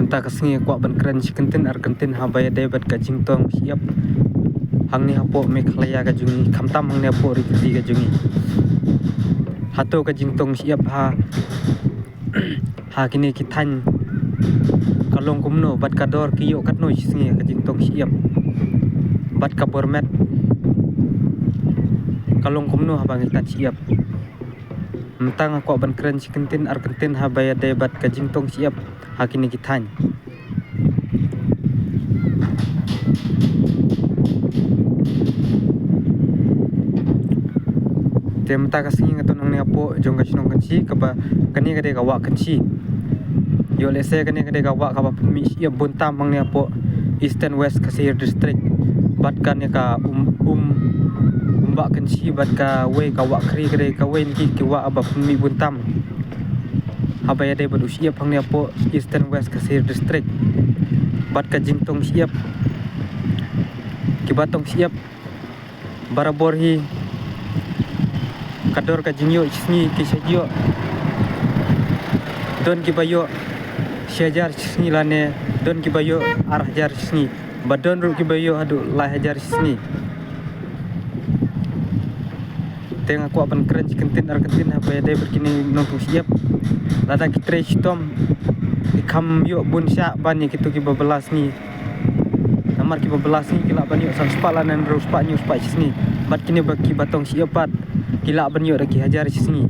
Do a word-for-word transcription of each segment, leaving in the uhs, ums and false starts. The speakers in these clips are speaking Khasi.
Mynta ka sngi kwah ban kren shi kyntien ar kyntien haba ïadei bad ka jingtong shyiap hangne hapoh Meghalaya ka jong ngi, khamtam hangne hapoh ri kti ka jong ngi. Hato ka jingtong shyiap ha ha kine ki thaiñ ka long kumno bad ka dor ki ïoh katno shi sngi ka jingtong shyiap bad ka bor met ka long kumno haba ngi tan shyiap. Mynta nga kwah ban kren shi kyntien ar kyntien haba ïadei bad ka jingtong shyiap ha kine ki thaiñ. Te mynta ka sngi nga don hangne hapoh jong ka shnong Kynshi kaba kane ka dei ka wah Kynshi. Ïoh lehse kane ka dei ka wah kaba pynmih shyiap bun tam hangne hapoh Eastern West Khasi Hills District. Bad kane ka um um umbah Kynshi bad kawei ka wah Khri ka dei kawei na ki ki wah ba pynmih bun tam haba ïadei bad u shyiap hangne hapoh Eastern West Khasi Hills District. Bad ka jingtong shyiap, kiba tong shyiap barabor hi ka dor ka jingïoh shi sngi ki shu ïoh. Don kiba ïoh shi hajar shi sngi lane don kiba ïoh ar hajar shi sngi. Ba don ruh kiba ïoh haduh lai hajar shi sngi. Te nga kwah ban kren shi kyntien ar kyntien haba ïadei bad kine nongtong shyiap. Lada ki trei shitom ki kham ïoh bun shah ban ïa kito kiba bylla sngi. Namar kiba bylla sngi ki lah ban ïoh san spah lane hynriew spah hynñiew spah shi sngi. Bad kine ba kiba tong shyiap pat ki lah ban ïoh da ki hajar shi sngi.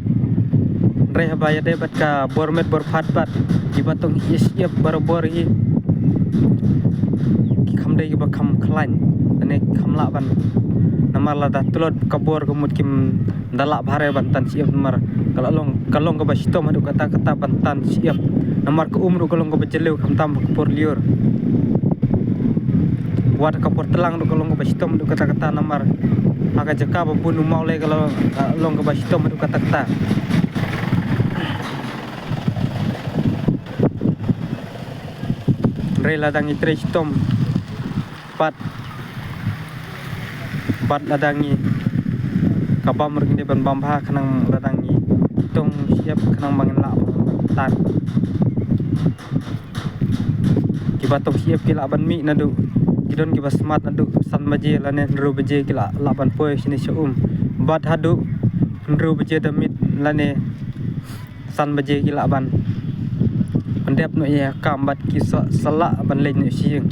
Hynrei haba ïadei bad ka bor met bor phad pat kiba tong shyiap barabor hi ki kham dei kiba kham khlaiñ lane kham lah ban. Namar lada tlot ka bor ka mut kim da lah bha re ban tan shyiap namar ka la long ka long kaba shitom haduh katta katta ban tan shyiap. Namar ka um ruh ka long kaba jylliew khamtam ka por lyiur. Wat ka por tlang ruh ka long kaba shitom haduh katta katta namar ha ka jaka ba bun u maw lei ka long, ka long kaba shitom haduh katta katta. Hynrei lada ngi trei shitom pat bad lada ngi ka bam ruh ngi dei ban bam bha khnang lada ngi tong shyiap khnang ba ngin lah ban tan. Kiba tong shyiap ki lah ban mih naduh ki don kiba smat naduh san baje lane hynriew baje ki lah lah ban poi shane sha um bad haduh hynriew baje da miet lane san baje ki lah ban pyndep noh ïa ka kam bad ki sa, sa lah ban leit noh sha ïing.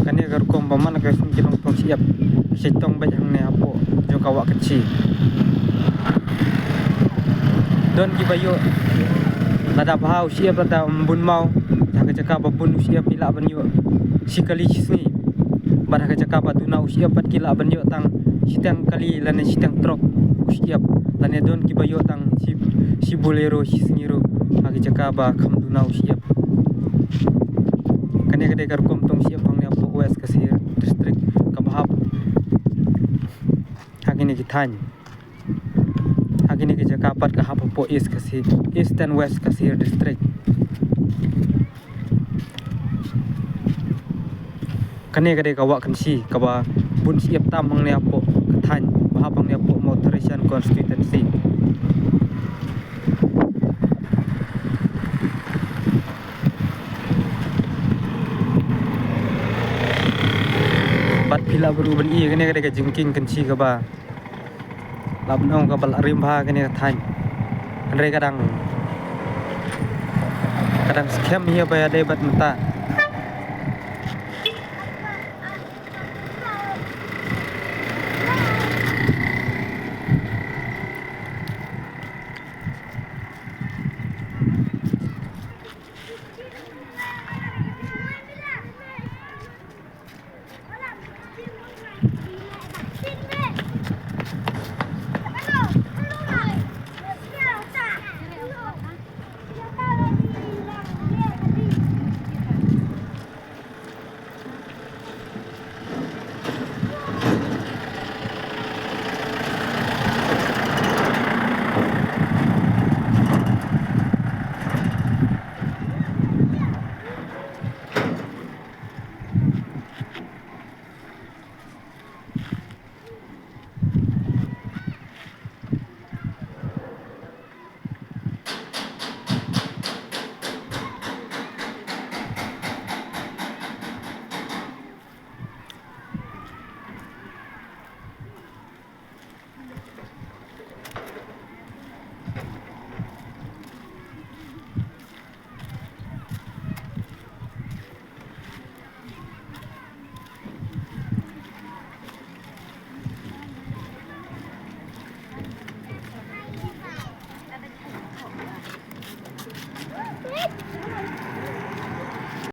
Kane ka rukom ba man ka sngi ki nongtong shyiap ki sa tong beit hangne hapoh jong ka wah Kynshi. Don kiba ïoh lada bha u shyiap lada bun maw ha ka jaka ba bun u shyiap ki lah ban ïoh shi kali shi sngi. Bad ha ka jaka ba duna u shyiap bad ki lah ban ïoh tang shiteng kali lane shiteng trok u shyiap lane don kiba ïoh tang shi, shi bolero shi sngi ruh ha ka jaka ba kham duna u shyiap. Kane ka dei ka rukom tong shyiap hangne hapoh West Khasi Hills District kaba hap ha kine ki thaiñ. Ha kine ki jaka pat ka hap hapoh East Khasi, Eastern West Khasi Hills District. Kane ka dei ka wah Kynshi kaba bun shyiap tam hangne hapoh ka thaiñ ba hap hangne hapoh Mawthadraishan constituency. Bad phi lah ruh ban i kane ka dei ka jingkieng Kynshi kaba lah ban ong kaba lah rim bha kane ka thaiñ. Hynrei ka dang, ka dang skhem hi ba ïadei bad mynta.